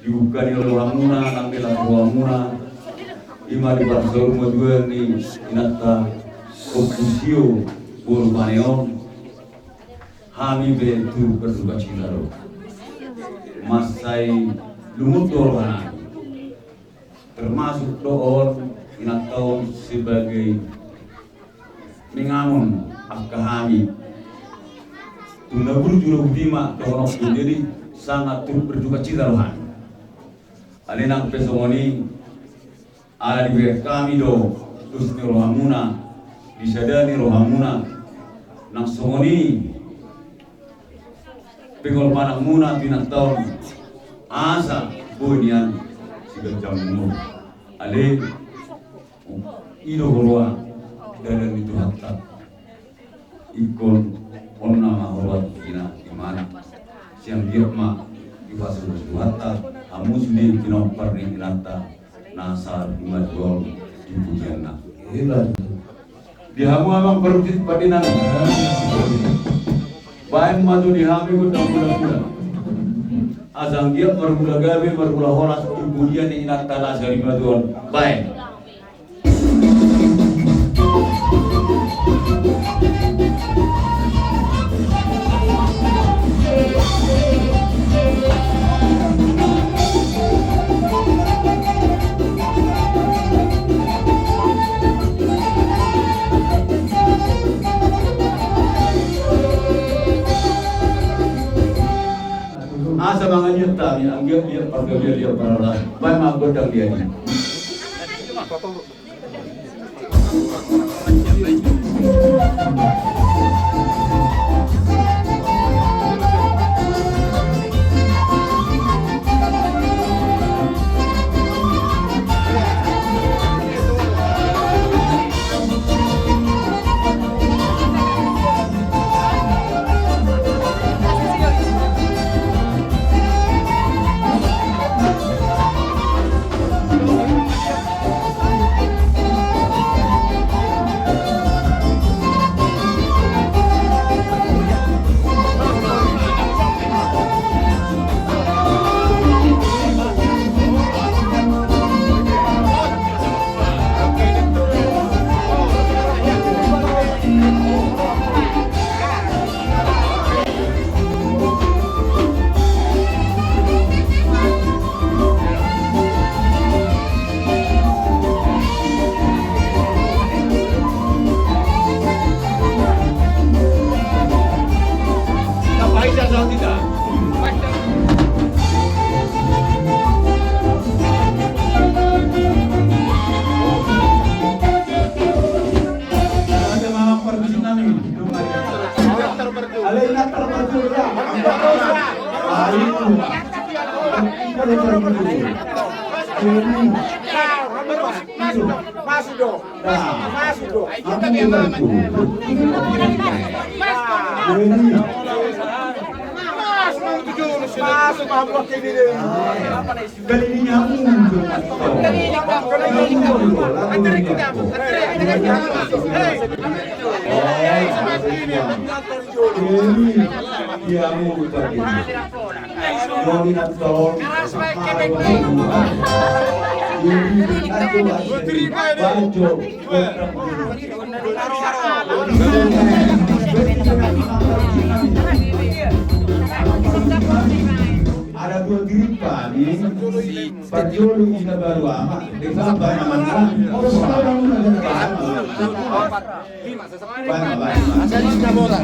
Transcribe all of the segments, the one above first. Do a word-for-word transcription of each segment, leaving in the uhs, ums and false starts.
Dibuka ni rohamuna, nang di las rohamuna, ima di parsaur matua ni inanta Ompu Sio boru Pane on, hami pe turut berduka cita do. Mansai lungun do rohanami. Termasuk do on inanta on sebagai mengamon angka hami. Tung na burju do buti ma dohononku, jadi sangat turut berduka cita do hami. Alai nang pe songon i, ala dibereng hami do dos ni rohamuna, disada ni rohamuna, nang songon i pengorbananmuna tu inanta on, asa boi nian siganjang umur. Alai i do huroha dalan ni Tuhanta. Ingkon on nama huroha tu hita, imana. Sian dia ma dipasupasu Tuhanta, hamu sude pinompar ni inanta na saur matua on di pujianna. Hebat. Di hamu amang parhusip pardenggan. Baen ma tu di hami gondang mula-mula. Asa anggiat marmula gabe, marmula horas tu pujian ni inanta na saur matua on. Baen. Asa manganjur hami, anggiat dia pargabean dia parhorasan. Baen ma gondang dia ni. Ada dua tiripa ni. Parjolo ina baru ama. Desa bana mana. Asa lista bola.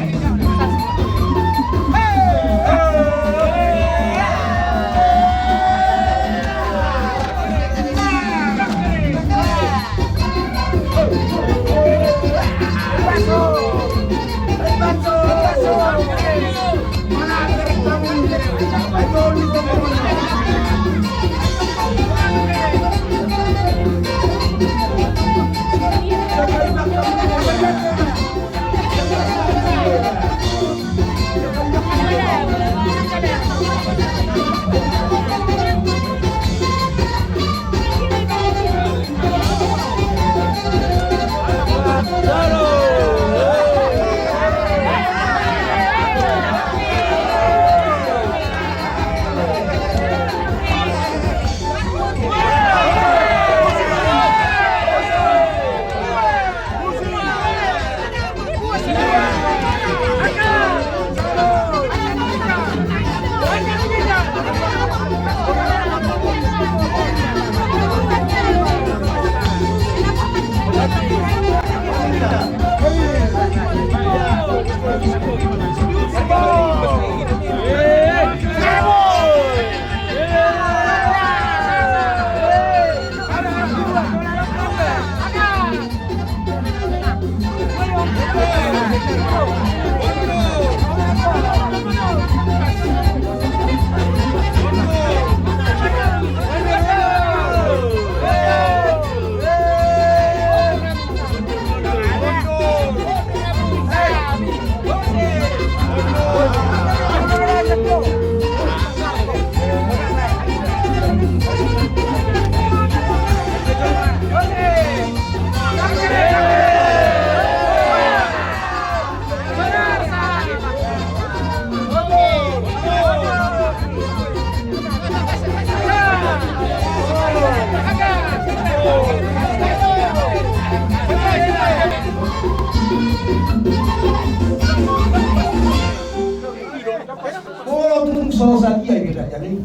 Dosa dia iba raja ni.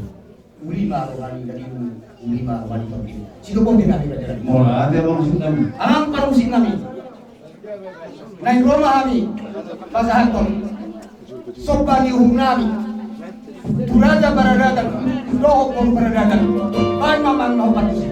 Uli ma roha ni, jadi uli ma roha ni. Sidok on dia nami raja ni. Mauliate, amang parmusik nami. Amang parmusik nami. Naeng ro ma hami pasahathon somba ni uhum nami tu raja paradaton dohot boru paradaton. Baen ma, amang, na hombar tusi.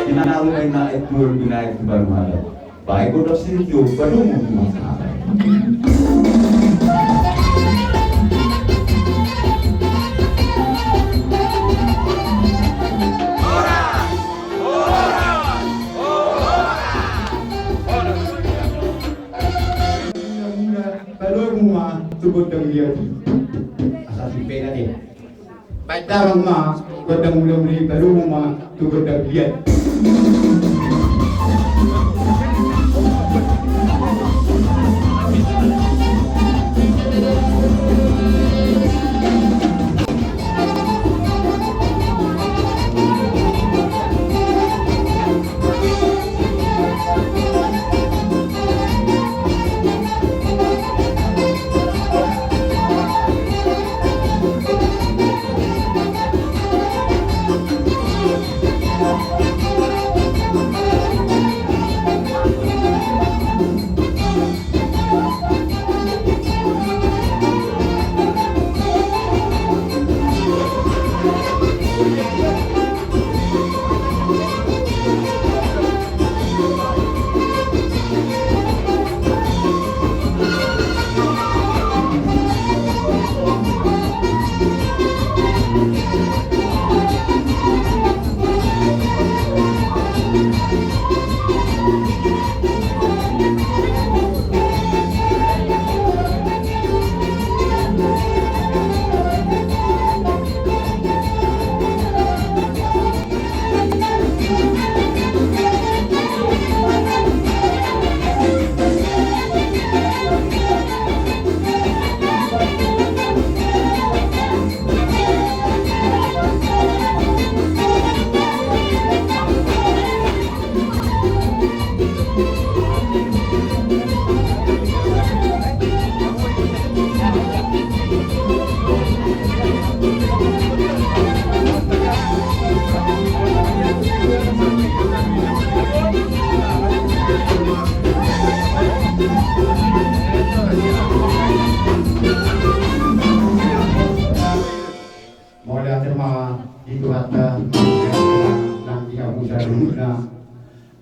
Inna rumah inna itu binaik baru ada. Baik, udah sini, yuk, baru mau. Mula-mula, baru mau, tu gondang dia. Asal si pena deh. Baen damang ma gondang mula-mula i, baru ma tu gondang liat.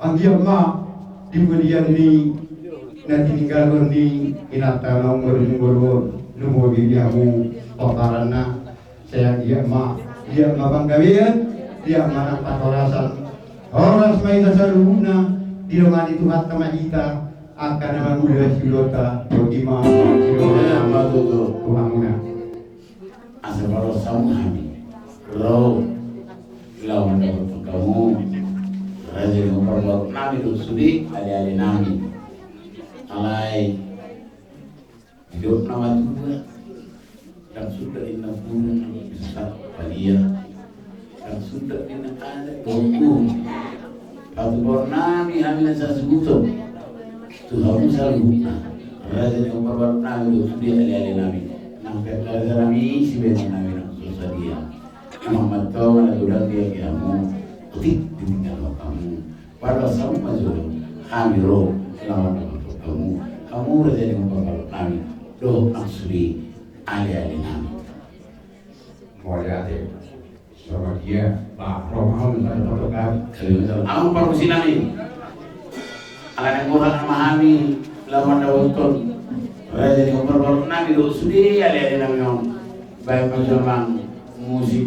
Anggiat ma di pudian ni na tininggalhon ni inanta na umur ni umur, lumobi di hamu pomparanna. Sai anggiat ma, anggiat ma panggabean, anggiat ma nang parhorasan. Horas ma hita saluhutna, didongani Tuhanta ma hita, angka na mangula siulaonta, botima, siulaonta. Ima tutu. Tu hamuna. Asa parhorasan hami ro laho mandapothon hamu raja ni parboru nami dohot sude aleale nami. Alai didok na matua, ndang suda inna bulung bisa palia, ndang suda inna adat dohot uhum. Patupaon nami hami na sasuhuton tu hamu saluhutna, raja ni parboru nami dohot sude aleale nami, nang pe raja nami, sibahenon nami nang so sadia. Amang martua, na godang di ate hamu, otik ditinggalhon hamu. Parhorasan ma jolo hami ro laho mandapothon hamu, hamu raja ni parboru nami dohot nang sude aleale nami. Mauliate. Songon dia, bah, ro ma hami mandapothon hami. Amang parmusik nami. Ala naeng goar ma hami laho mandapothon raja ni parboru nami dohot sude aleale nami on. Baen ma jolo amang musik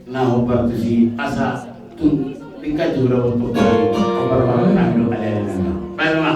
na hombar tusi asa tung tingkat jolo dapothon parboru nami dohot aleale nami on. Baen ma.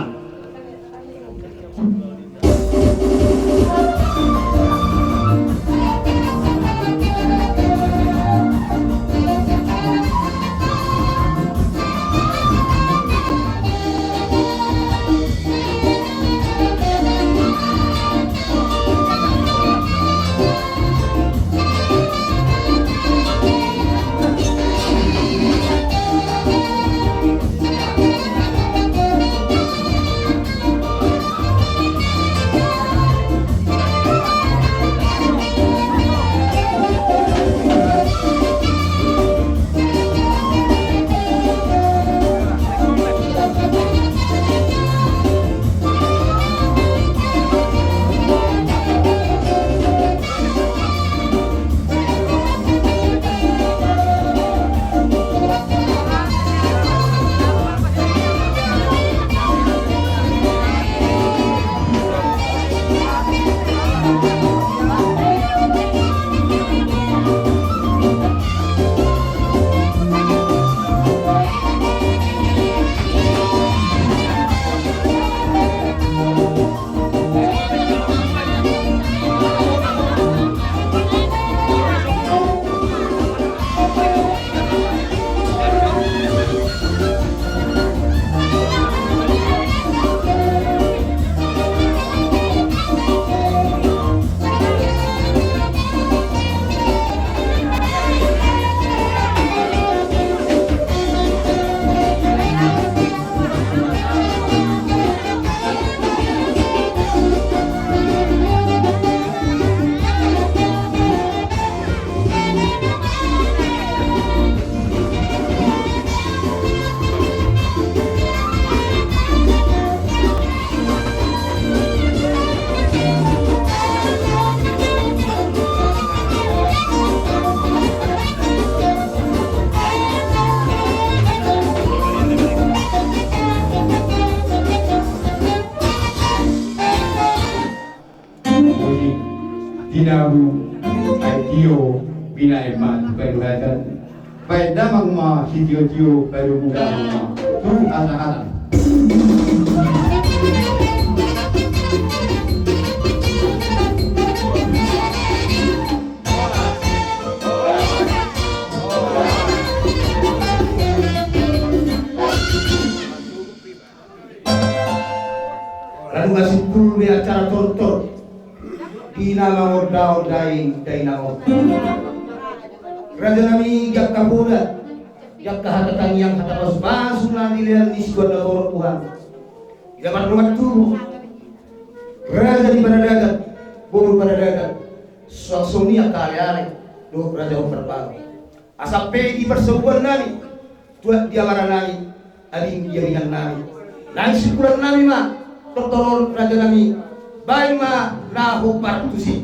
Musik, tinabu, ai tio, binaen ma tu paduhatan. Baen damang ma sitiotio, paduhatan ma tu hasahatan. Lalu masih pul be acara tortor. Di na mangonda-ondai, di na mangonda. Raja nami, angka poda, angka hata tangiang, hata pasupasu na nilehon ni situan na torop, Tuhan. Di na mardongan tubu, raja ni Paradagat, boru Paradagat, suang songon i angka aleale dohot raja on parbaru. Asa pe di parsabuan nami, tuat di amara nami, ading di abingan nami, naeng simpulan nami ma tortor on, raja nami. Baen ma na hombar tusi.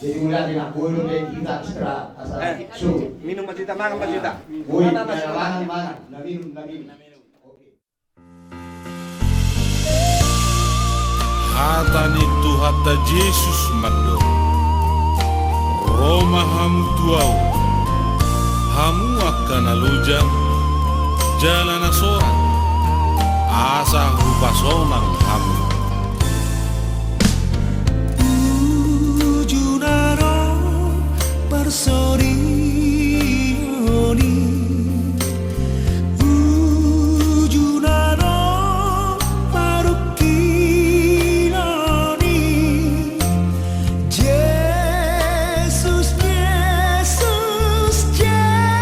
Jadi, mulai dengan bolu deh, kita istirahat, asal. Eh, su. Minum, Mas Ita, mangan, Mas Ita. Woi, mangan, mangan, mangan. Na minum, na minum. Oke. Hata ni Tuhanta Jesus mandok: Ro ma hamu tu Ahu, hamu angka na loja jala na sorat, asa hupasonang hamu. Uju na ro parsorion i, uju na ro parungkilon i. Jesus, Jesus, Jesus,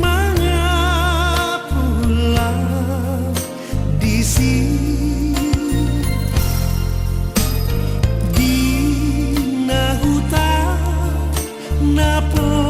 mangapullah disi, di na huta na po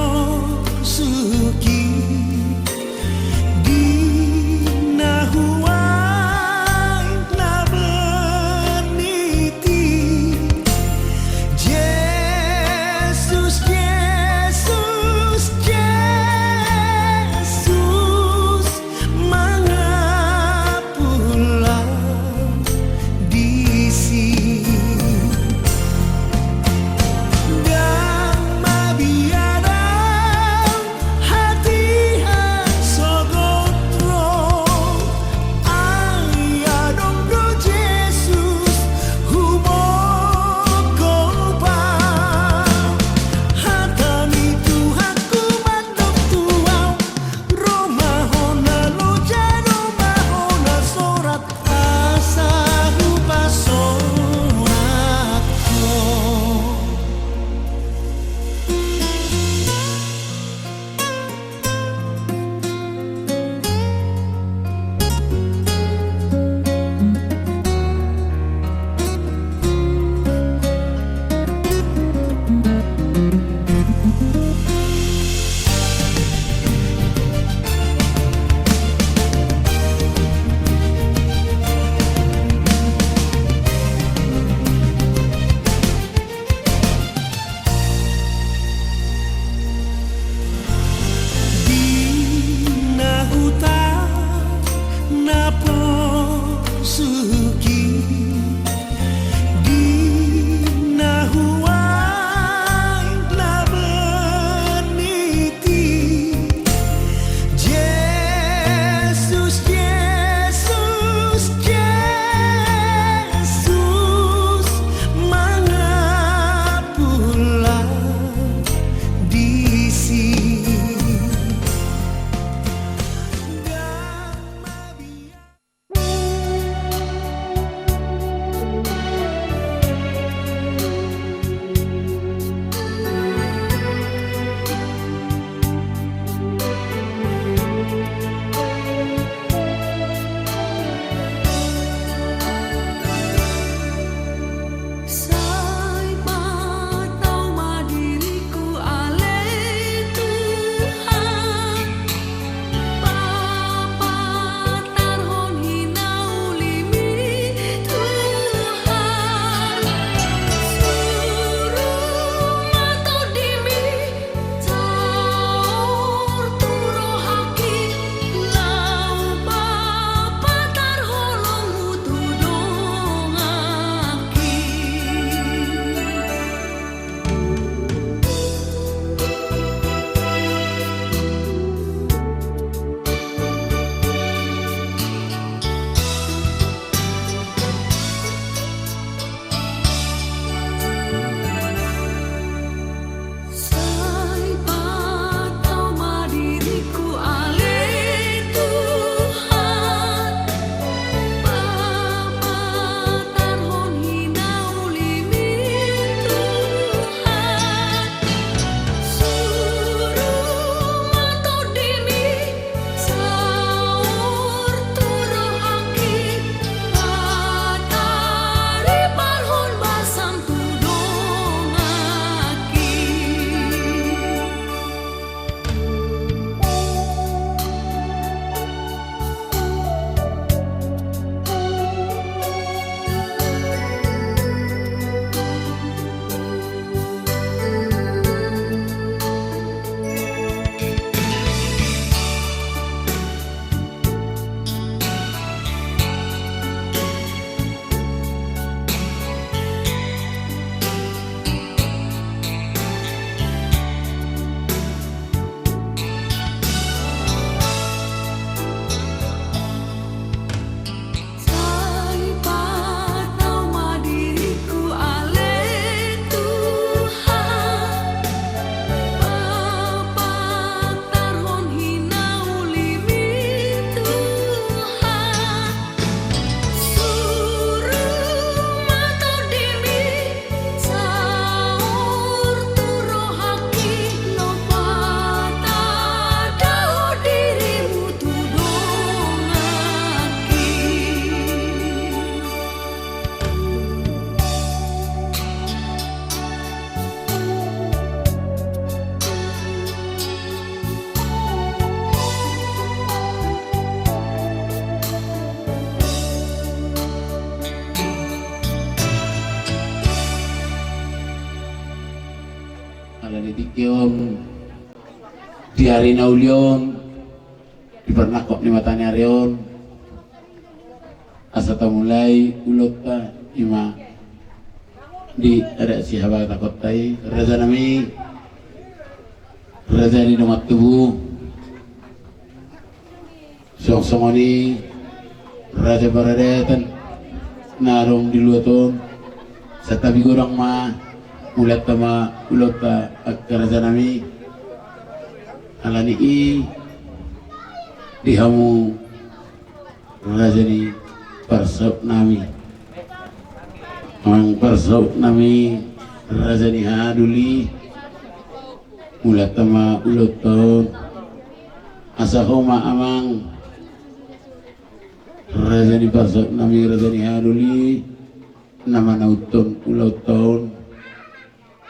on, di ari na uli on, di parnangkok ni mataniari on, asa tamulai ulaonta, ima di adat sihabatakonta i, raja nami, raja ni dongan tubu, songon i raja paradaton na adong di luat on, santabi godang ma, mulai ma ulaonta angka raja nami. Alani i, di hamu raja ni parsaut nami, amang parsaut nami, raja ni hahadoli, mulai ma ulaonta on, asa ho ma amang raja ni parsaut nami, raja ni hahadoli, na manauthon ulaonta on.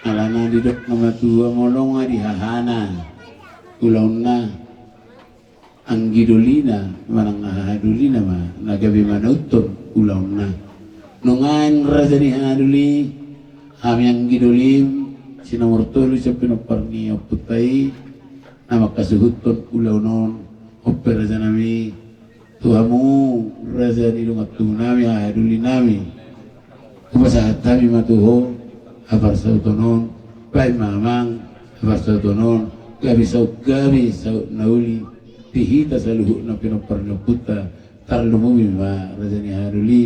Alana didok na matua, molo nga di hahana ulaonna, anggi dolina manang hahadolina ma na gabe manauthon ulaonna. Nunga naeng raja ni hahadoli, hami anggi dolim, si nomor tolu sian pinompar ni ompunta i, na manghasuhuthon ulaon on. On pe raja nami, tu hamu raja ni dongan tubu nami, hahadoli nami, hupasahat hami ma tu ho haparsauton on. Baen ma amang haparsauton on gabe saut, gabe saut na uli di hita saluhutna pinompar ni ompunta, tarlumobi ma raja ni hahadoli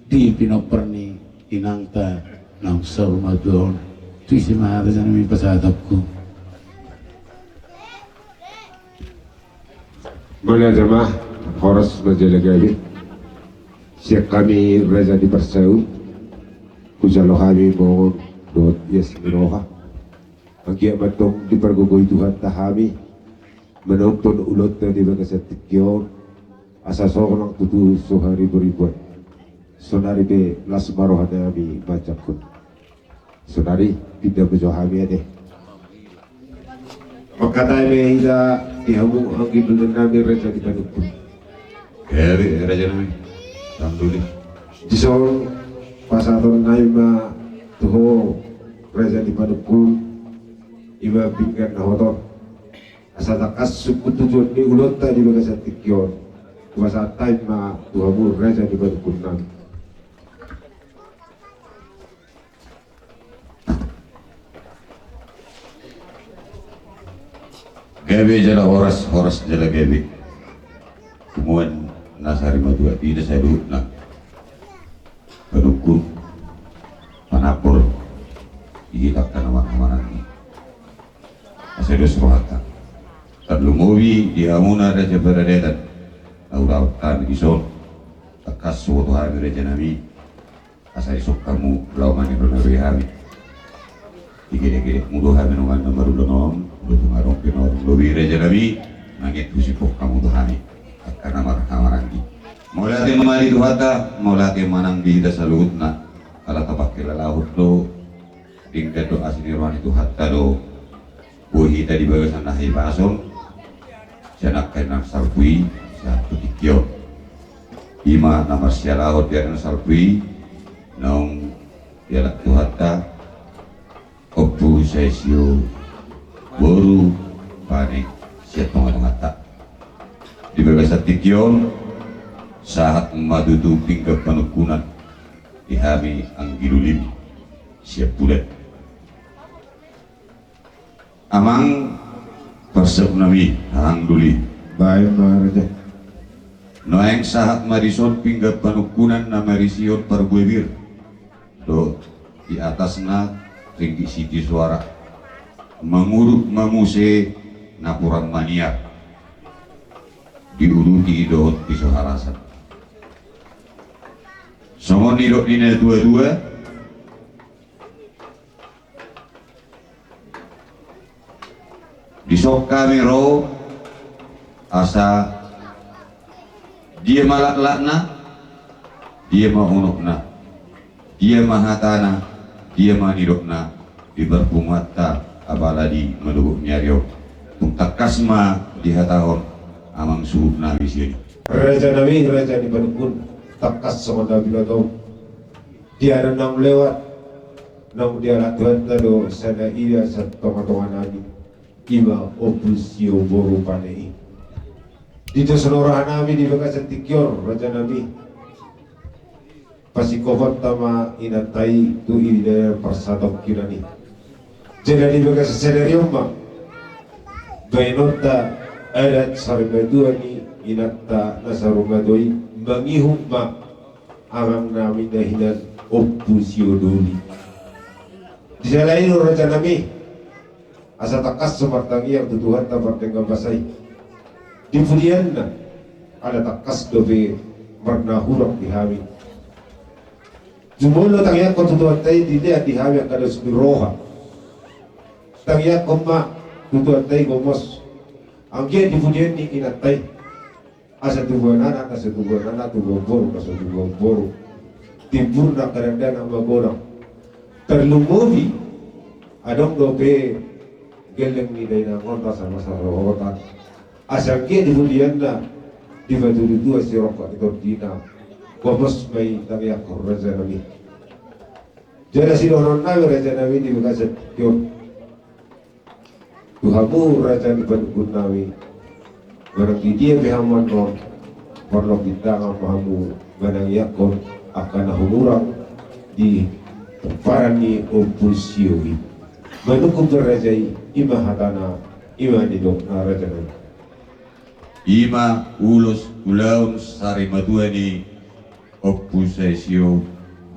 di pinompar ni inangta naung saur matua on. Tu ise ma raja nami pasahatonku. Mauliate ma, horas ma jala gabe. Sian hami raja ni parsaut, hujalo hami mongon dohot ias ni roha. Anggiat ma antong dipargogoi Tuhanta hami manauthon ulaonta di bagasan tingki on, asa sonang tutu so hariboriboan. Saonari pe las ma roha nami manjangkon. Saonari pinda ma jo hami ate. Mangkatai ma hita di hamu anggi dolim nami, raja ni panungkun. Gabe raja nami, tang doli. Dison pasahaton nami ma tu ho raja ni panungkun, ima pinggan na hot on. Asa tangkas sungkun tujuan ni ulaonta di bagasan tingki on, hupasahat hami ma tu hamu raja ni panungkun nami. Gabe jala horas, horas jala gabe. Punguan na sarimatua di hita saluhutna, panungkun, panambor di hita angka na marhahamaranggi. Asa dos rohanta. Tarlumobi di hamuna raja paradaton na ulaon hami dison. Tangkas huboto hami raja nami, asa dison hamu laho mangido na boi hami. Digedegedekmu do hami nunga na marulaon on, do tung adong pe na hurang lobi raja nami, mangido husiphon hamu do hami angka na marhahamaranggi. Mauliate ma di Tuhanta, mauliate ma nang di hita saluhutna. Ala tapangkilalahon do, denggan do asi ni roha ni Tuhanta do boi hita di bagasan na hahipason sian angka na salpu i sahat tu tingki on. Ima na marsihalahon di ari na salpu i, naung dialap Tuhanta, Ompu Saisio boru Pane sian tongatonganta. Di bagasan tingki on, sahat ma tutu pinggan panungkunan di hami anggi dolim sian Pudan. Amang parsaut nami, hahang doli. Baen ma raja. Nuaeng sahat ma dison pinggan panungkunan na marisihon parbue bir dohot di atasna ringgit sitio soara, mangurut ma muse napuran maniar, diuduti dohot piso harasan. Songon nidok ni natuatua, dison hami ro asa dia ma laklakna, dia ma unokna, dia ma hatana, dia ma nidokna di parpunguanta apala di manogot ni ari on. Tung tangkas ma dihatahon amang suhut nami sian i. Raja nami, raja ni panungkun, tangkas songon na binoto di ari naung lewat. Naung dialap Tuhanta do sada ida sian tongatonganami, ima Ompu Sio boru Pane i. Di dos ni rohanami di bagasan tingki on, rajanami, pasingkophonta ma inanta i tu ida parsatongkinan i. Jala di bagasan sadari on ma baenonta adat sarimatua ni inanta na saurmatua i, mangihut ma amangnami na hinan Ompu Sio Doli. Di jala i do, rajanami, asa tangkas do martangiang tu Tuhanta pardenggan basa i. Di pudianna, ala tangkas dope marnahurang di hami. Jumolo tangiangkon tu Tuhanta i, dilehon di hami angka dos ni roha. Tangiangkon ma tu Tuhanta i gomos, anggiat di pudian ni inanta i, asa tubuan anak, asa tubuan anak, tubuan boru, asa tubuan boru, timbur na kadang-kadang magodang. Tarlumobi adong dope gelleng ni dainang on rasa marsarohotan. Asa anggiat di pudianna dipatudu Tuhan sirongkap ni tondina. Gomos ma i tangiangkon, rajanami. Jala sidohononnami, rajanami, di bagasan tingki on tu hamu raja ni panungkunnami, manang di dia pe hamu annon, marlobi tangan ma hamu manangiangkon angka na humurang di pomparan ni Ompu Sio i. Manungkun pe raja i, ima hatana, ima nidokna, rajanami. Ima ulos ulaon sarimatua ni Ompu Sio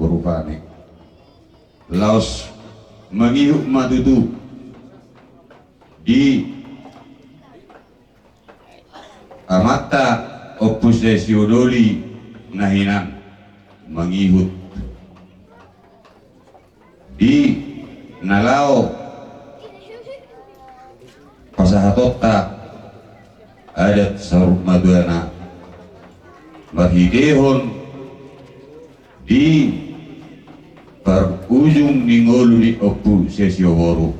boru Pane. Laos mangihut ma tutu di amanta Ompu Sio Doli na hinan, mangihut di na laho pasahatonta adat saurmatuana marhitehon di parujung ni ngolu ni Ompu Sio boru.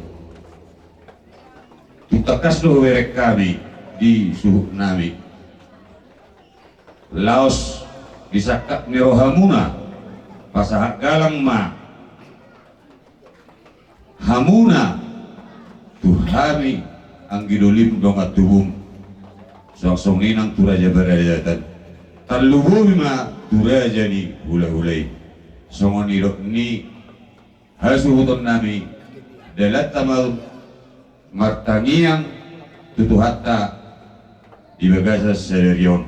Tung tangkas do hubereng hami di suhutnami. Laos di sangkap ni rohamuna, pasahat galang ma hamuna tu hami anggi dolim dongan tubum. Suang songon i nang tu raja paradaton. Tarlumobi ma tu raja ni hulahula i. Songon nidok ni hasuhutonnami, dalanta ma martangiang tu Tuhanta di bagasan sadari on.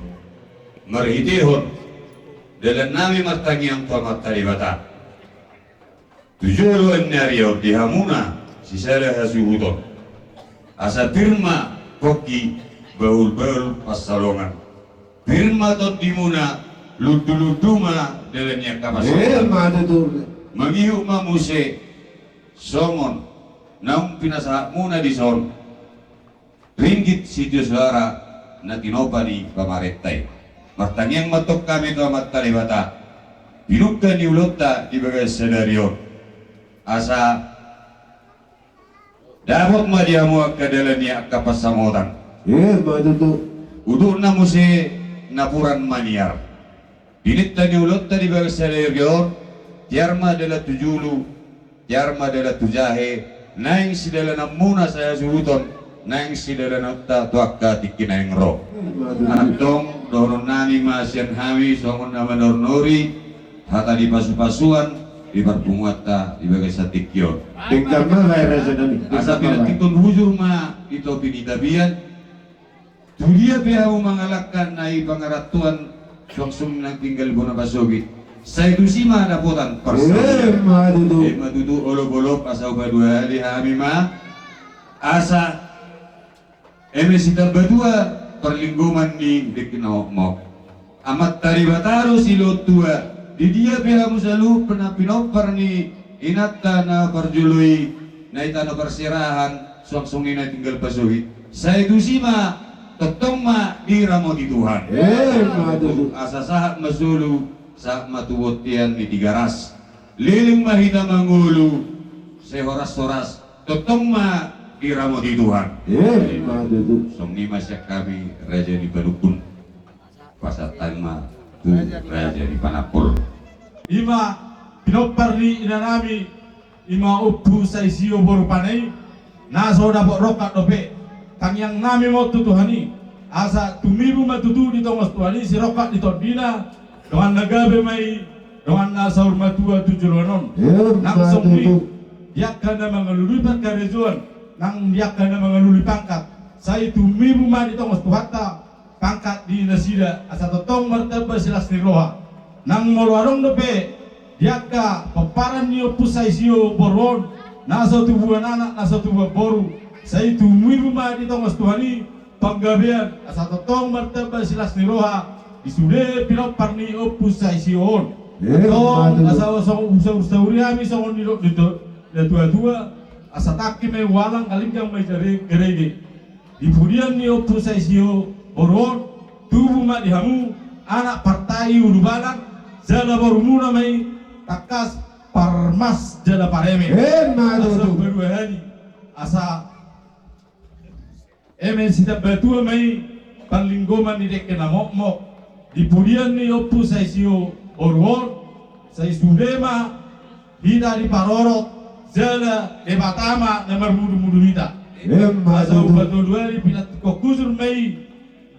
Marhitehon dalannami martangiang tu Amanta Debata, tu joloan ni ari on di hamuna sisada hasuhuton, asa pir ma pongki, bahulbahul pansalongan. Pir ma tondimuna, lundulundu ma dalan ni angka pansalongan. Emma tutu. Mangihut ma muse songon naung pinasahatmuna dison, ringgit sitio soara na tinopa ni pamarenta i. Martangiang ma antong hami tu Amanta Debata, pinungka ni ulaonta di bagasan sadari on, asa dapot ma di hamu angka dalan ni angka pansamotan. Emma tutu. Udutna muse napuran maniar. Bininta ni ulaonta di bagasan sadari on, tiar ma dalan tu julu, tiar ma dalan tu jahe, naeng sidalananmuna sahasuhuton, naeng sidalananta tu angka tingki naeng ro. Emma tutu. Antong dohononnami ma sian hami songon na manornori hata ni pasupasuan di parpunguanta di bagasan tingki on. Denggan ma baen, rajanami. Asa pinantikhon hujur ma di topi ni tapian. Tu dia pe hamu mangalangka na di pangarantoan, suang songon i nang tinggal bona pasogit, sai tusi ma dapotan parsaulian. Emma tutu. Emma tutu, olopolop asa hupaduahali hami ma, asa eme sitambatua parlinggoman ni dengke na mokmok. Amanta Debata do silehon tua, di dia pe hamu saluhut na pinompar ni inanta na parjolo i, na di tano parserahan, suang songon i na tinggal pasogit, sai tusi ma, tongtong ma diramoti Tuhan. Emma tutu. Asa sahat ma solu, sahat ma tu bontean ni Tigaras. Leleng ma hita mangolu, sai horashoras, tongtong ma diramoti Tuhan. Emma tutu. Songon i ma sian hami raja ni panungkun. Pasahat hami ma tu raja ni panampul. Ima pinompar ni inanami Ima Ompu Saisio boru Pana i, na so dapot rongkap dope. Tangiang nami ma on tu Tuhan i, asa tumibu ma tutu di tonga Tuhan i sirongkap ni tondina, dongan na gabe ma i, dongan na saur matua tu joloan on. Nang songon i, di angka na mangalului parkarejoan, nang di angka na mangalului pangkat, sai tumibu ma di tonga Tuhanta pangkat di nasida, asa tongtong martamba silas ni roha. Nang molo adong dope di angka pomparan ni Ompu Saisio boru on na so tubuan anak, na so tubuan boru, sai tumibu ma di tonga Tuhan i panggabean, asa tongtong martamba silas ni roha di sude pinompar ni Ompu Saisio on. Tong, asa usaur-sauri hami songon nidok ni natuatua, asa tangki ma i ualang, galinggang ma i garege. Di pudian ni Ompu Saisio boru on, tubu ma di hamu anak partai ulubalang, jala borumuna ma i tangkas parmas jala pareme. Asa paduahali, asa eme sitambatua ma i panlinggoman ni dengke na mokmok. Di pudian ni Ompu Saisio boru on, sai sude ma hita diparorot, jala Debata ma na marmudumudu hita. Asa umpatoluhali pinantikhon hujur ma i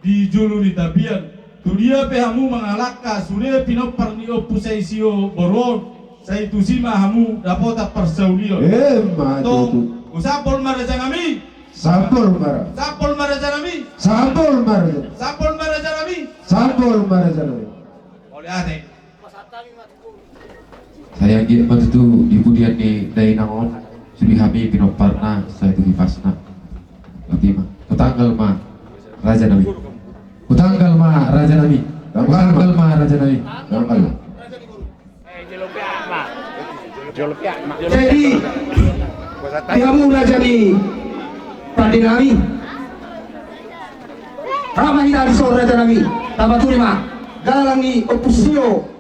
di julu ni tapian. Tudia pe hamu mangalangka sude pinompar ni Ompu Saisio boru on, sai tusi ma hamu dapotan parsaulian. Tong, husampol ma raja nami. Sampol ma raja nami. Sampol ma raja nami. Sampol ma raja nami. Mauliate. Sai anggiat ma tutu di pudian ni dainang on, sude hami pinomparna, sai tu hipasna. Berarti ma. Hutanggal ma raja nami. Hutanggal ma raja nami. Hutanggal ma raja nami. Jadi, di hamu raja ni pande nami. Rap ma hita dison raja nami. Tapaturi ma galang ni Ompu Saisio.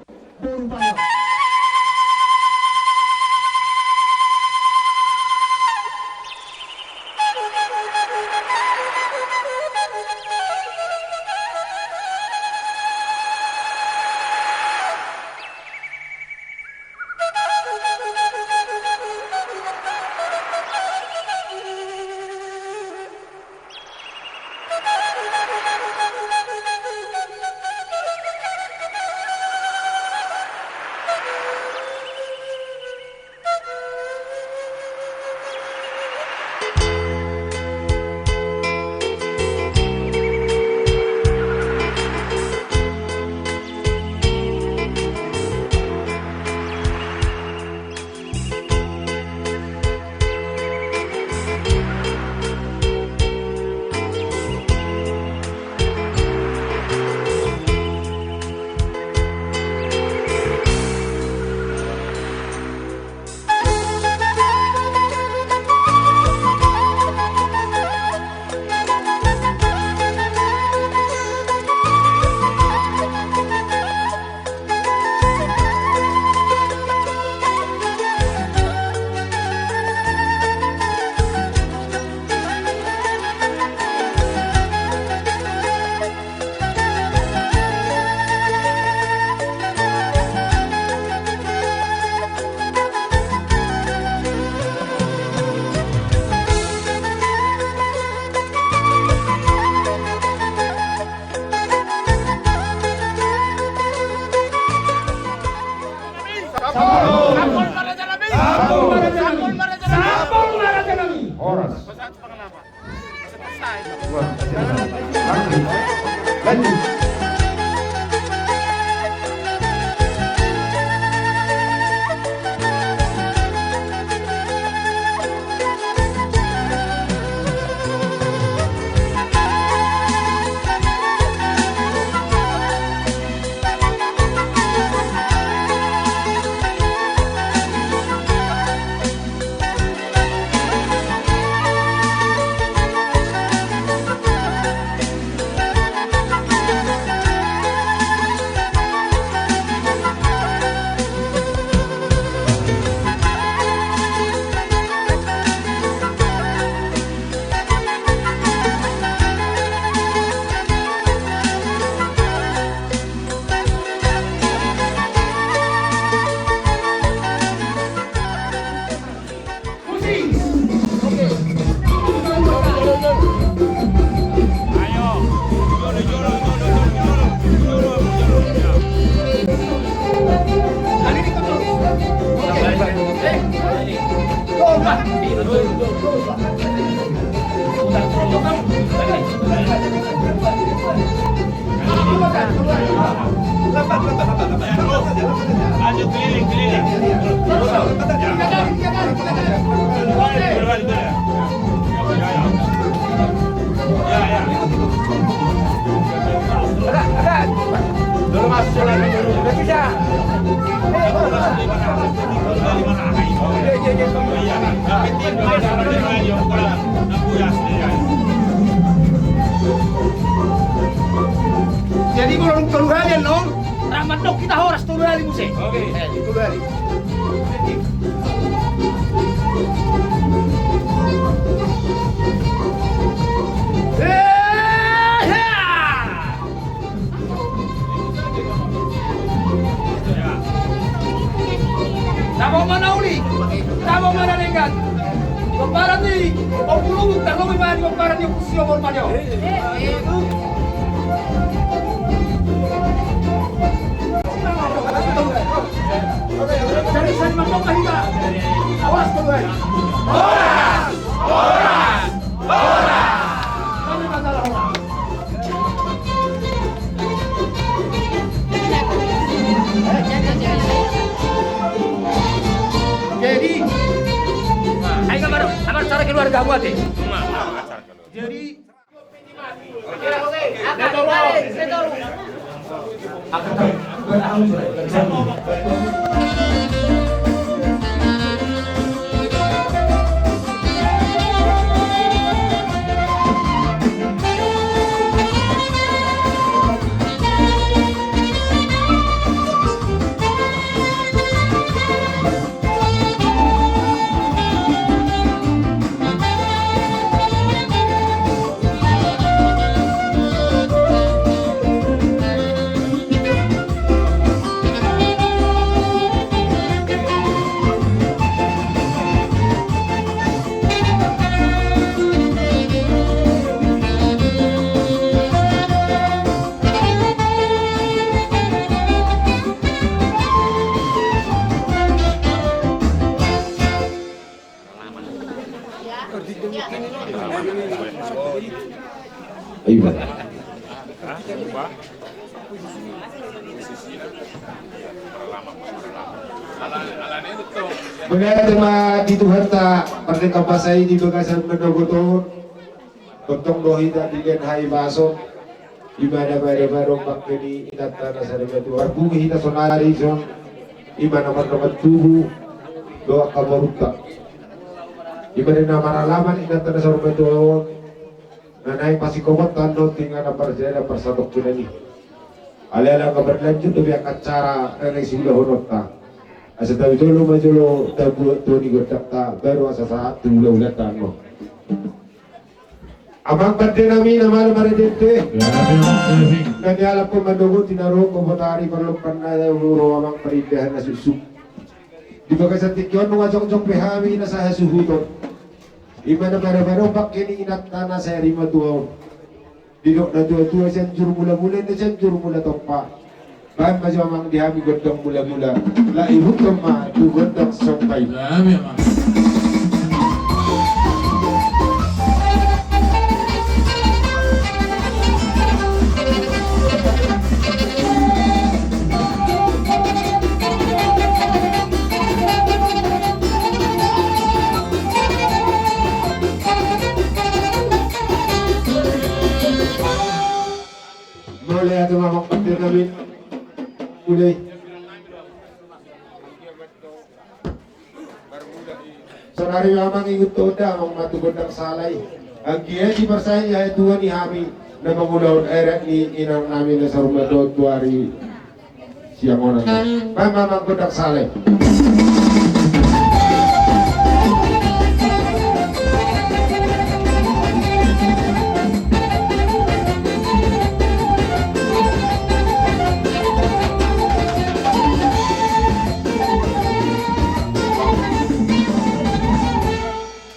Lanjut keliling, keliling. Ya, ya. Dulu masuk lagi, dulu. Udah bisa. Jadi, kalau keluarga lo, Rap mandok hita horas tolu hali muse. Oke. Eh, tolu hali. Eh, ya. Tabo ma na uli, tabo ma na denggan. Di pomparan ni Ompu Lubuk, tarlobi ma di pomparan ni Ompu Siomor Panyo. Jadi, ayo, kabar, kabar cara keluarga buat, eh. Jadi, Ayo, Bang. Mauliate ma di Tuhanta, pardenggan basa i di bagasan manogot on. Tongtong do hita dilehon hahipason. Ima na marhaha dompak ni inanta na sarimatua, marbue hita saonari dison. Ima na mardongan tubu dohot angka borunta. Ima na maralaman inanta na sarimatua on. Na naeng pasingkomonta annon tu inganan parjala parsatongkinan i. Alai ala nga marlanjut dope angka acara na naeng siulahononta. Asa taujolo ma jolo tabuat tu ni gondangta baru asa sahat tu ulaulanta annon. Amang pande nami na malo marende. Na nialap ho manogot i na ro ho botari parlompan na ro amang parindahan na suksuk. Di bagasan tingki on nunga jongjong be hami na sahasuhuton. Ima na marhaha dompak ni inanta na sarimatua on. Didok na tuatua sian jur mulamula, na sian jur mula tompa. Baen ma jo amang di hami gondang mulamula. Lae ihuthon ma tu gondang somba i. Nami amang. Mauliate ma amang pande nami. Mulai. Saonari ma amang ingot tu gondang, amang ma tu gondang sala i. Anggiat diparsahit hatua ni hami na mangulahon adat ni inang nami na saur matua tu ari siang on. Baen ma amang gondang sala i.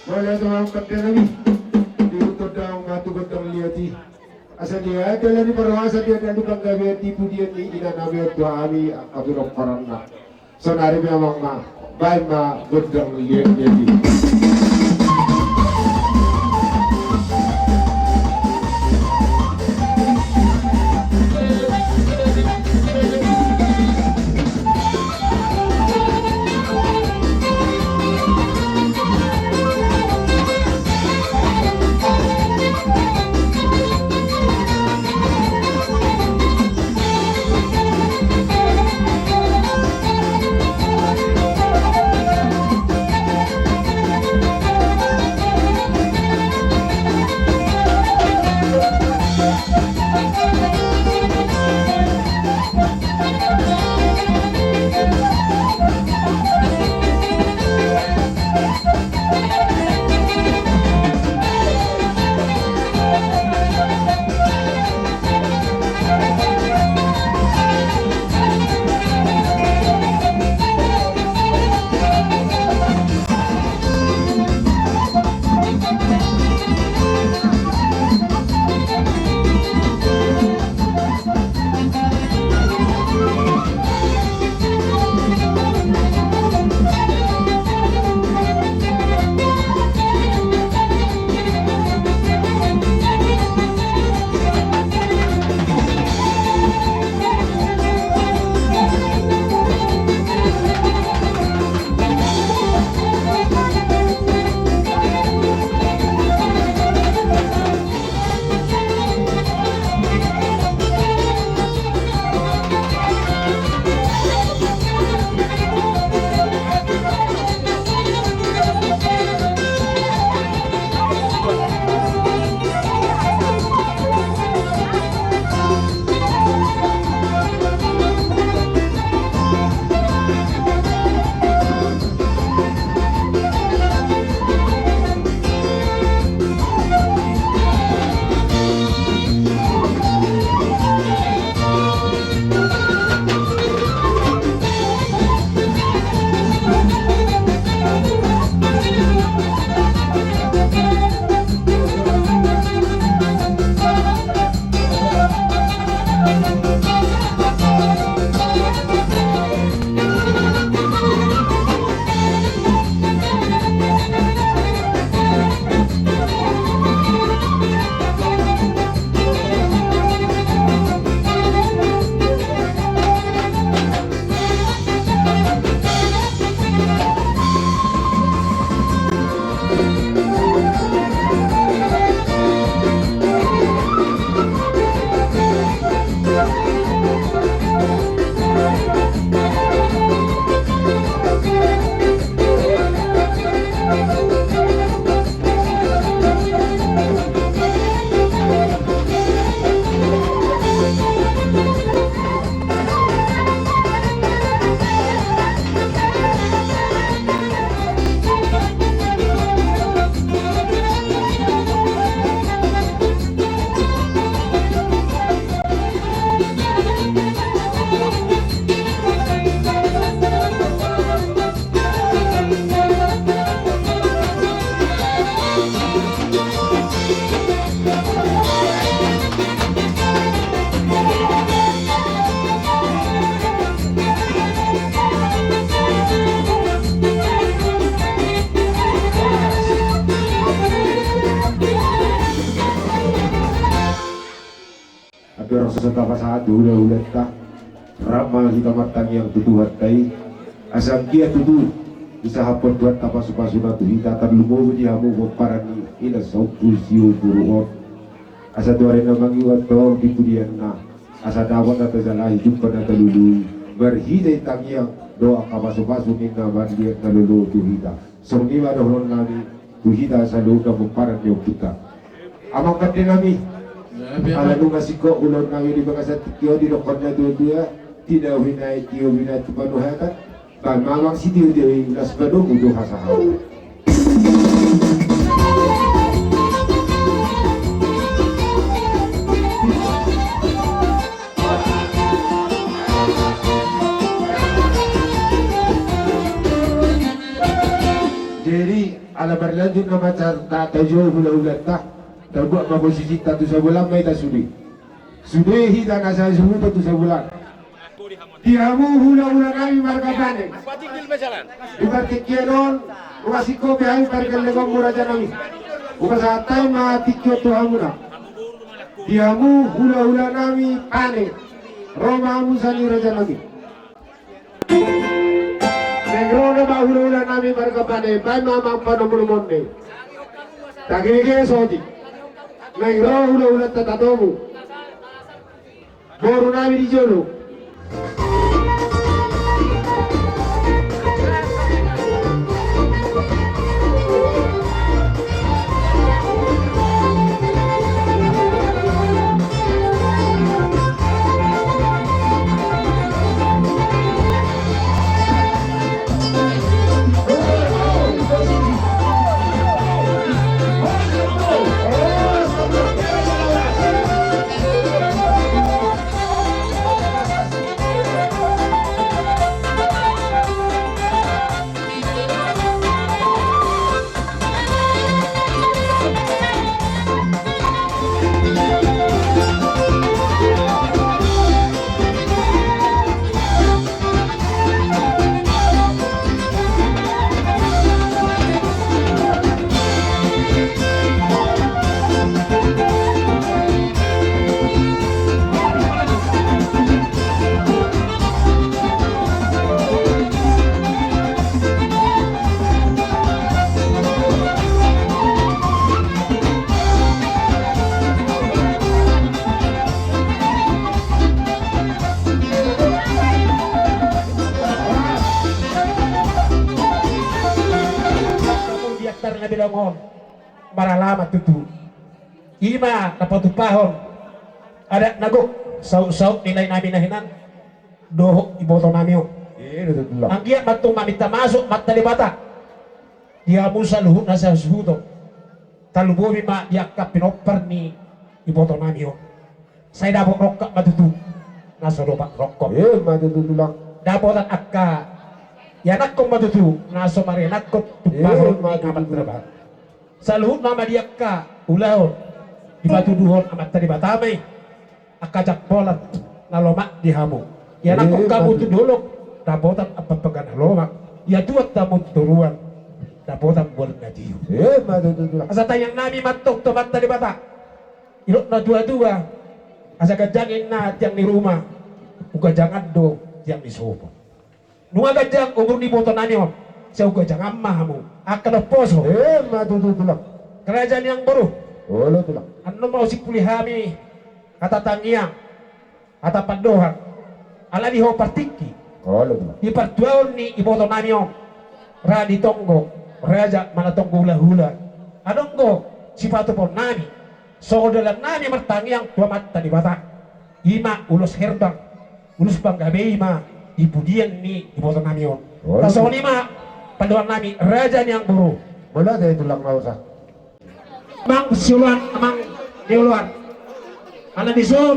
Mauliate ma amang pande nami. Di gondang ma tu gondang liat i. Asa dia adalah di parhorasan dia dan di panggabean di pudian ni inang nami on tu hami angka pinomparanna. Saonari ma amang ma, baen ma gondang liat i. Andorang so tapasahat hula-hulanta, rap ma hita martangiang tu Tuhanta i, asa anggiat tutu disahaphon Tuhanta pasu-pasuna tu hita, tarlumobi di hamu pomparan ni ina saumur siumur on. Asa tu ari na mangihuthon di pudianna, asa dapot na tajalahi, jumpa na talului, marhite tangiang dohot angka pasu-pasu ni na marliat na lolo tu hita. Songon i ma dohonon nami tu hita saluhutna pomparan ni ompunta. Amang pande nami, ala nunga singkop ulaon nami di bagasan tingki on, didokkon na tua-tua, tinahu hinaet, tio hinaet tu panuhatan, baen ma amang sitio-tio i, las ma domu do hasahaton. Jadi, ala marlanjut nama carita, tajou hula-hulanta, tabuat ma posisinta tu Sabulan ma hita sude. Sude hita na sasuhuton tu Sabulan. Di hamu hula-hula nami marga Pane. Di partingkian on, hupasinggop hami pargellengonmu raja nami. Hupasahat hami ma tingki on tu hamuna. Di hamu hula-hula nami Pane. Ro ma hamu sani raja nami. Naeng ro nama hula-hula nami marga Pane, baen ma amang panomu-nomuon. Tagi-tagi soti. Naeng ro hula-hulanta tatomu. Boru nami di jolo. Di atas na bidang on, maralama tutu. I ma na patupahon adat na gok, saut-saut ni lae nami na hinan dohot iboto nami on. Iya, betul, betul. Anggiat ma tung maminta masuk Amanta Debata di hamu saluhut na sasuhuton, tarlumobi ma di angka pinompar ni iboto nami on. Sai dapot rongkap ma tutu na so dopak rongkop. Iya, ma tutu, Tulang. Dapotan angka ianakhon ma tutu na so marianakhon, tumpahon ni Amanta Debata. Saluhutna ma di angka ulaon dipatuduhon Amanta Debata ma i. Angka jangkolan na lomak di hamu. Ia nangkok hamu tu dolok, dapotan ampapaga na lomak. Ia tuat hamu tu toruan, dapotan bual na tio. Asa tangiang nami ma antong tu Amanta Debata. Didok na tuatua, asa ganjang inna tiang ni ruma, umganjang do tiang ni sopo. Nunga ganjang umur ni iboto nami on, sai umganjang ma hamu angka na umposo. Ima tutu tulang. Raja ni amangboru. Olo tulang. Annon ma husimpuli hami hata tangiang, hata pandohan. Ala di ho partingki. Olo tulang. Di partuaon ni iboto nami on, ra di tonggo raja manang tonggo hulahula, adong do sipatupaon nami, songon dalan nami martangiang tu Amanta Debata. Ima ulos herbang, ulos panggabean ma di pudian ni iboto nami on. Olo. Songon i ma pandohan nami, raja ni amangboru. Mauliate tulang, mauliate. Amang sioloan, amang ni oloan. Ala ni son,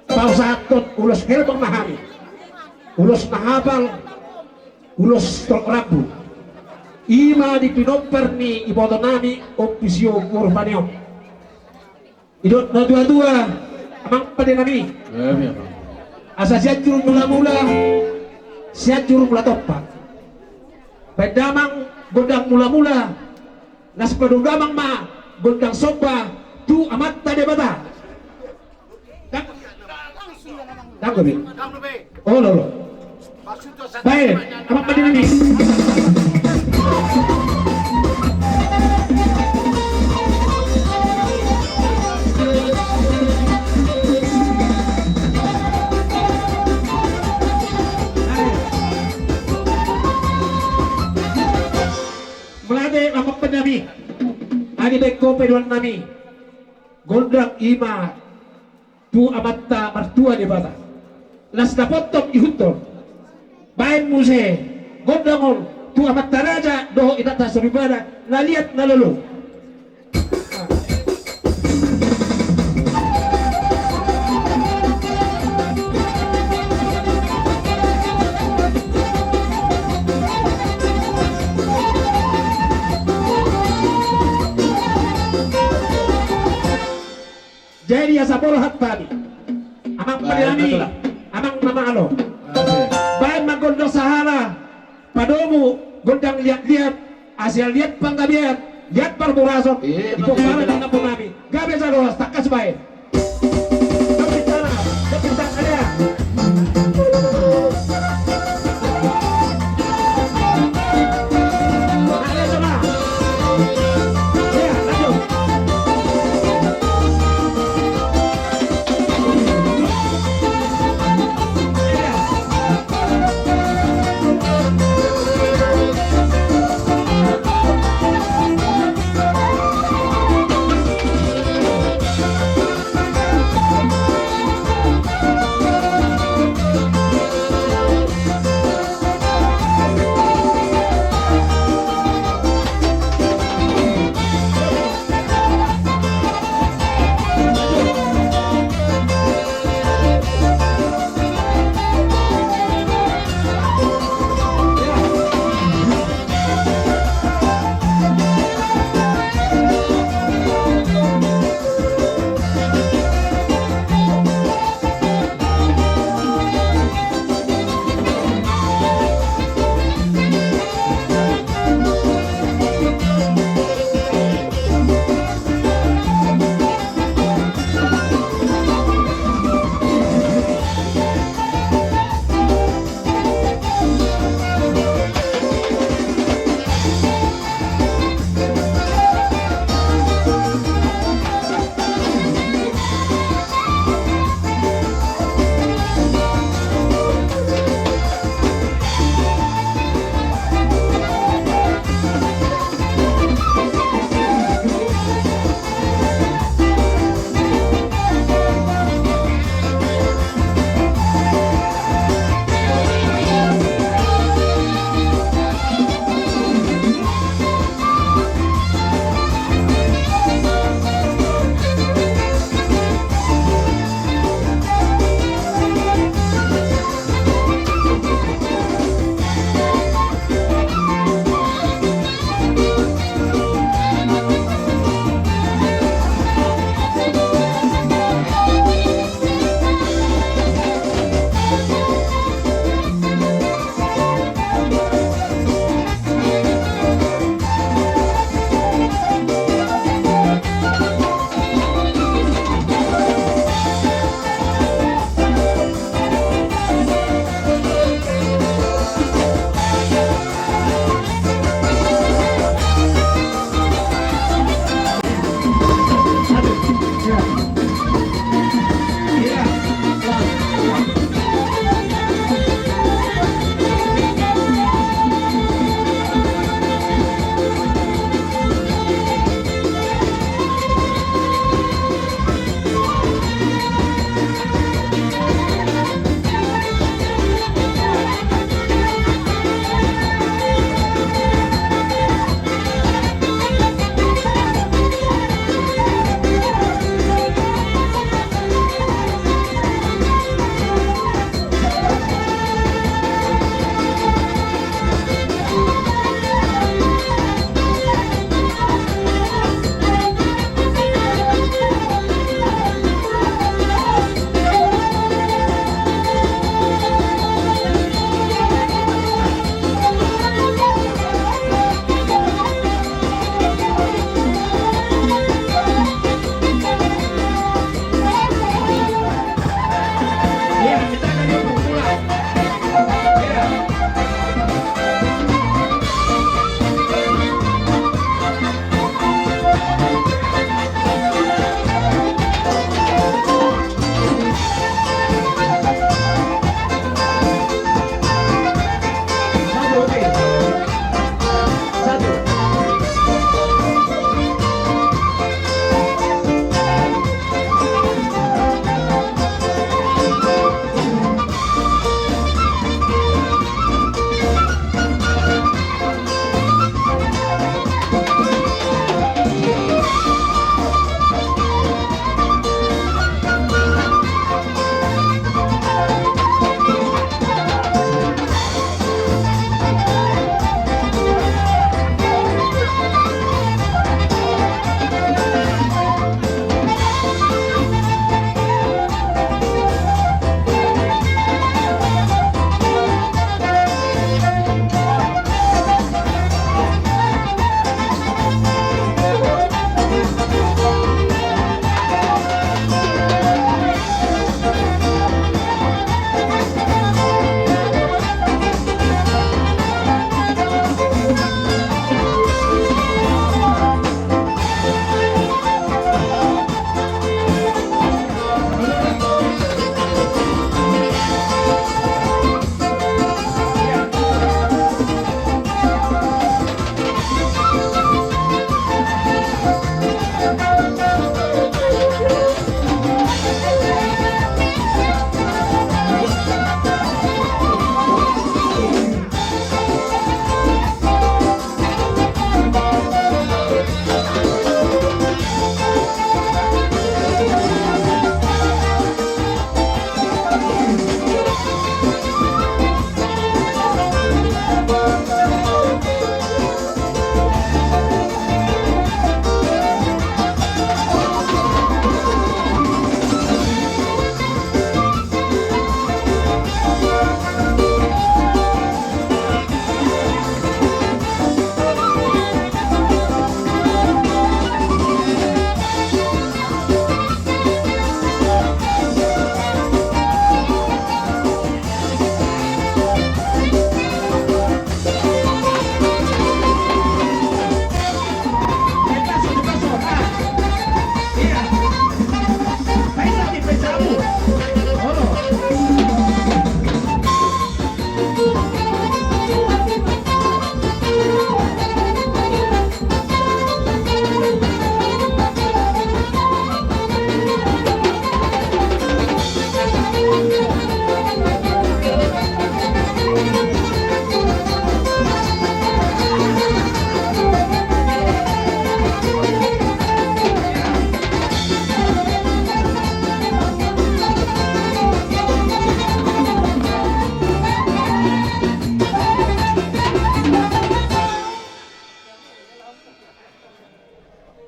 pasahathon ulos herbang ma hami. Ulos na hapal, ulos tolop rambu. Ima di pinompar ni iboto nami, Ompu Sio Gurpanion. Didok na tuatua, amang pande nami. Asa Sianjur Mulamula, Sianjur Mulatompa. Baen damang gondang mulamula, laos padomu damang ma gondang somba tu Amanta Debata. Dang, dang be. Olo, olo. Baen, amang pande nami. Mauliate amang pande nami. Adi baen ho pandohan nami. Gondang ima tu Amanta Martua Debata. Laos dapothon ihuthon. Baen muse gondang on tu amanta raja dohot inanta soripada na liat na lolo. Jadi asa borhat hami, amang pande nami, amang na malo. Baen ma gondang sahala, padomu gondang liat-liat, asa liat panggabean, liat parhorasan. Ima tutu. Di pomparan ni amang pande nami. Gabe jala horas, tangkas baen.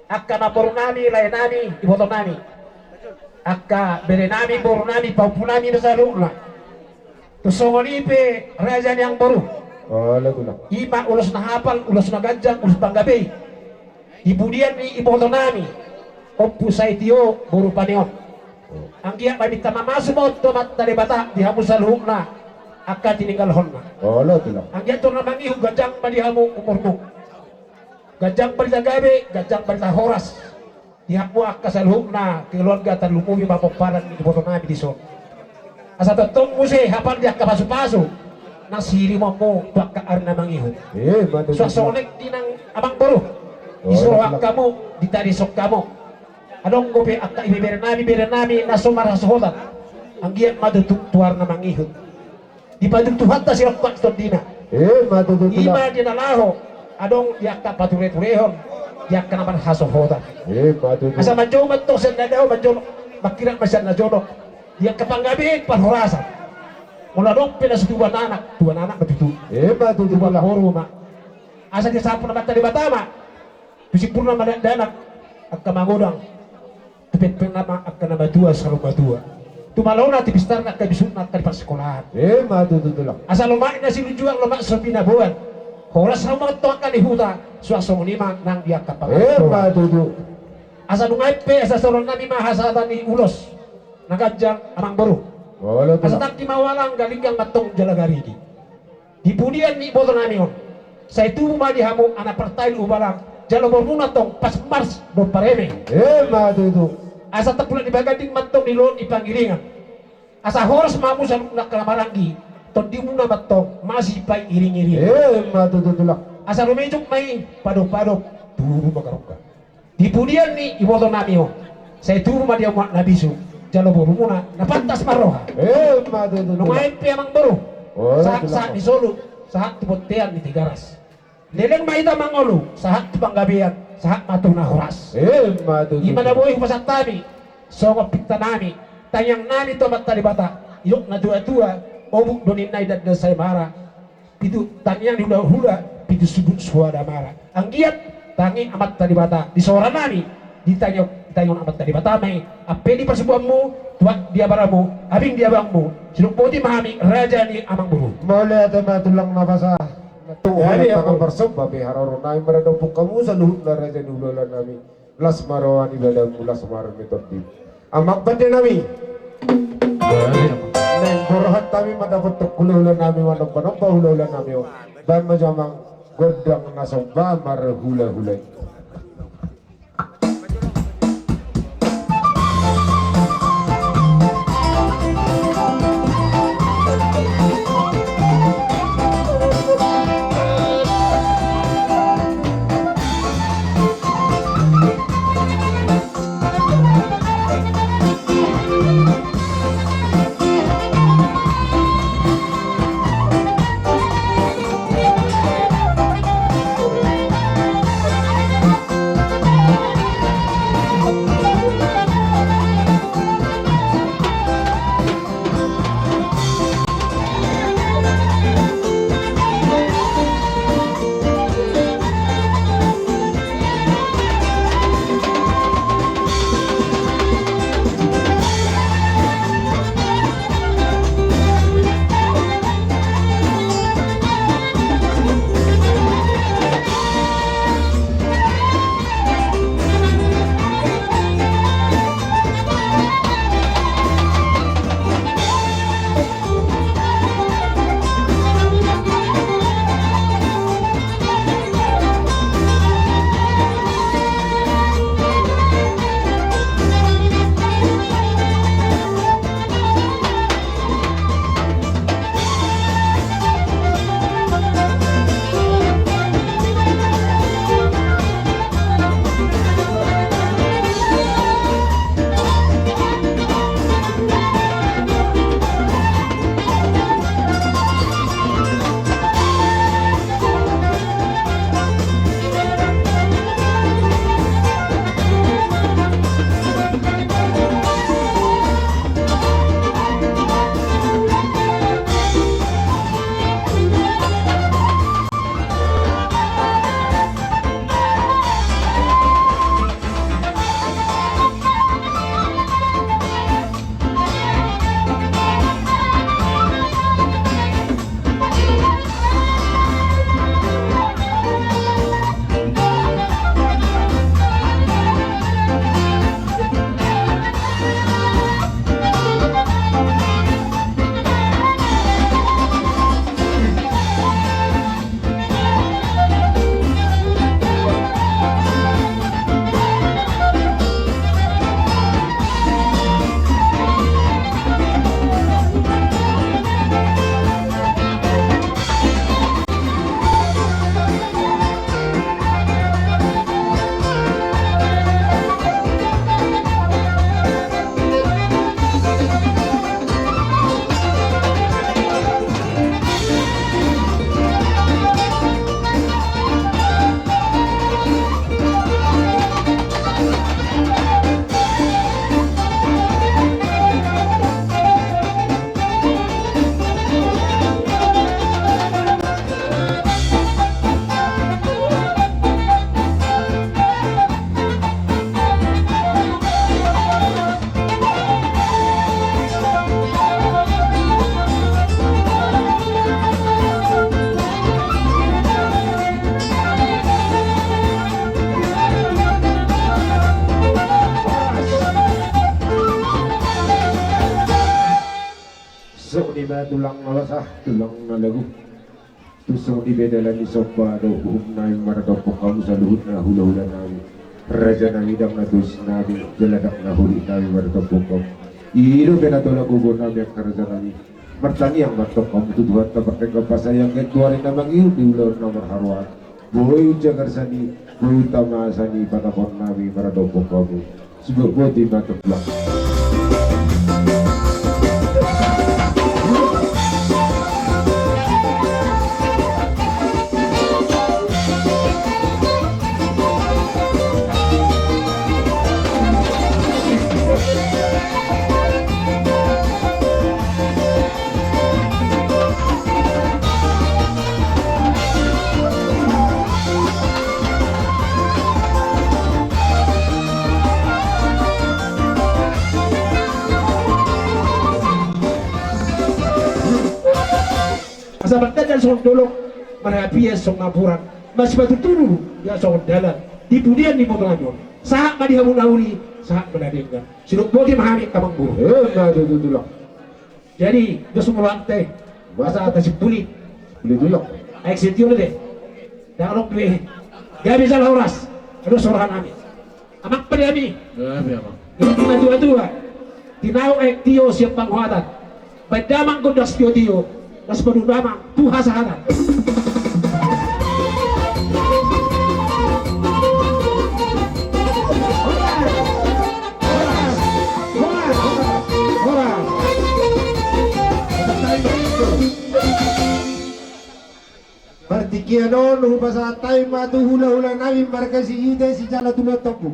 Angka namboru nami, lae nami, iboto nami. Angka bere nami, boru nami, pahompu nami na saluhutna. Tu songon i pe raja ni amangboru. Olo, tulang. I ma ulos na hapal, ulos na ganjang, ulos panggabei. Di pudian ni iboto nami, Ompu Saitio boru Paneon. Anggiat ma, minta mamasu ma tu Amanta Debata di hamu saluhutna angka tininggalhonna. Olo, tulang. Anggiat torus na mangihut, ganjang ma di hamu umurmu. Ganjang barita gabe, ganjang barita horas. Di hamu angka saluhutna keluarga, tarlumobi ma pomparan ni iboto nami dison. Asa tongtong muse hapal di angka pasupasu nang sirimonmu tu angka ari na mangihut. Eh, ima tutu. Suang songon i nang amangboru. Oh, di soro, tulang, hamu, di tadison hamu. Adong dope angka ibebere nami, bere nami na so marhasohotan. Anggiat ma tutu tu ari na mangihut. Dipajuk Tuhanta sirongkap tondina. Eh, ima tutu, tulang. I ma di na laho, adong di angka patureturehon, di angka na marhasohotan. Eh, ima tutu. Asa manjou ma antong sian na dao, manjou, mangkirap ma sian na jonok. Di angka panggabean, parhorasan. Molo adong pe na so tubuan anak, tubuan anak ma tutu. Eh, ima tutu, tubuan, tulang, boru ma. Asa disampur Amanta Debata ma. Tu simpulna ma dakdanak angka magodang, tu pengpengna ma angka na matua saro matua, tu malona, tu pistarna angka bisukna angka di parsikolaan. Eh, ima tutu, tulang. Asa lomak na sinunjuan, lomak so binaboan, horas hamu ma antong angka ni huta, suang songon i ma nang di angka pangarantoan. Eh, ima tutu. Asa dung aek pe, asa saoran nami ma hasahatan ni ulos na ganjang, amangboru. Olo, tulang. Asa Di mawalang galinggang mantong jala garigi. Di pudian ni iboto nami on, sai tubu ma di hamu anak partai di ubalang, jala borumuna tong pas mars do pareme. Emma tutu. Asa tapulak di baganding mantong di loan i pangiringan. Asa horas ma hamu saluhutna na maranggi, tondimuna mantong masipairing-iring. Emma tutu tulang. Asa rumejuk ma i padop-padop, tubu ma garungga. Di pudian ni iboto nami on, sai tubu ma di hamu anak na bisuk, jala borumuna na pantas marroha. Emma tutu tulang. Nunga i pe amang boru. Sahat-sahat ni solu, sahat tu bontean ni Tigaras. Leleng ma hita mangolu, sahat tu panggabean, sahat ma tu na horas. Emma tutu. I ma na boi hupasahat hami songon pinta nami, tangiang nami tu Amanta Debata, didok na tua-tua, obuk do ninna i, danda saemara, pitu tangiang ni hula-hula, pitu sundut suada mara. Anggiat tangi Amanta Debata di sora nami, di tangiang, di tangiang Amanta Debata ma i, ampe di parsubuanmu, tuat di abaranmu, abing di abangmu, sidok boti ma hami raja ni amang boru. Mauliate ma tulang na basa. Tung hami tangan parsomba pe haroro nami maradophon hamu saluhutna raja ni hulahula nami. Las ma roha ni badanmu, las ma roha ni tondim. Amang pande nami. Naeng borhat hami mandapothon hulahula nami, manomba-nomba hulahula nami on. Baen ma jo amang gondang na somba marhulahula i. Songon i ma tulang na losa, tulang na lagu. Tung songon i pe dalan ni somba dohot uhum nami maradophon hamu saluhutna hulahula nami. Raja nami, dang na tusi nami, jala dang na holit nami maradophon hamu. I dope na tolap gogo nami angka raja nami. Martangiang ma antong hamu tu Tuhanta pardenggan pasahat, anggiat tu ari na mangihut di ulaon na marharoan. Boi unjagar sani, boi tama sani, panahon nami maradophon hamu. Sudah boti ma tulang. Asa mardalan songon dolok, marhapian songon napuran, masipatu turu ia songon dalan, di pudian ni motong anon, sahat ma di hamu na uli, sahat ma na denggan. Sidok boti ma hami angka amangboru. Emma tutu tulang. Jadi dos molo ate, masa ate si Puli. Puli tulang. Aek sitio do te. Dang adong be. Gabe jala horas. Aduh, sorhan ami. Amang pade ami. Gabe, amang. Ini tina tua-tua. Tinauk aek tio sian pangohatan. Baen damang gondang sitio-tio. Las padu damang tu hasahatan. Partingkian on hupasahat hami ma tu hulahula nami marga Sihite sijala tu Lontombu.